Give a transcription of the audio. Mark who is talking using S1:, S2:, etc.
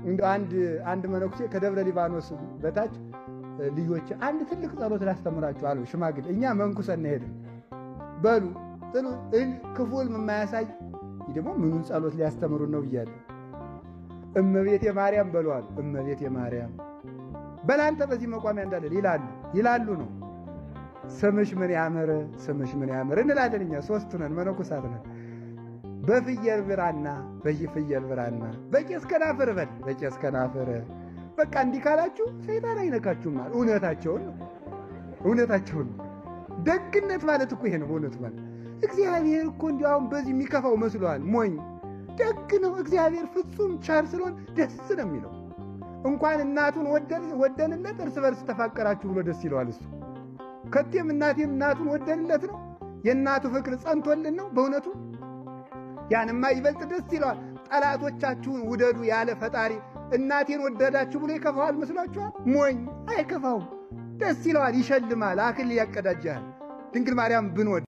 S1: እንደ አንድ መነኩሴ ከደብረ ሊባኖስ በታች ልጆች አንድ ትልቅ ጸሎት ላስተምራችሁ አሉ ሽማግሌ። እኛ መንኩሰን ሄድን። በሉ ጥሉ ክፉል የማያሳይ ደግሞ ምኑን ጸሎት ሊያስተምሩን ነው ብያለሁ። እመቤቴ ማርያም በሉ አሉ። እመቤቴ ማርያም በላንተ በዚህ መቋሚያ እንዳለ ይላሉ ነው። ስምሽ ምን ያምር፣ ስምሽ ምን ያምር እንላለን እኛ ሶስቱ ነን፣ መነኮሳት ነን። በፍየል ብራና በፍየል ብራና በቄስ ከናፍር በል በቄስ ከናፍር በቃ እንዲህ ካላችሁ ሰይጣን አይነካችሁም ማለት እውነታቸውን ነው። እውነታቸውን ነው። ደግነት ማለት እኮ ይሄ ነው። በእውነቱ ማለት እግዚአብሔር እኮ እንዲያው አሁን በዚህ የሚከፋው መስሏል። ሞኝ ደግ ነው እግዚአብሔር፣ ፍጹም ቸር ስለሆነ ደስ ነው የሚለው። እንኳን እናቱን ወደንለት እርስ በርስ ተፋቀራችሁ ብሎ ደስ ይለዋል እሱ። ከቴም እናቴም እናቱን ወደንለት ነው፣ የእናቱ ፍቅር ጸንቶልን ነው። በእውነቱ ያንማ ይበልጥ ደስ ይለዋል። ጠላቶቻችሁን ውደዱ ያለ ፈጣሪ እናቴን ወደዳችሁ ብሎ ይከፋዋል መስሏችኋል? ሞኝ አይከፋውም፣ ደስ ይለዋል፣ ይሸልማል፣ አክሊል ያቀዳጃል። ድንግል ማርያም ብንወድ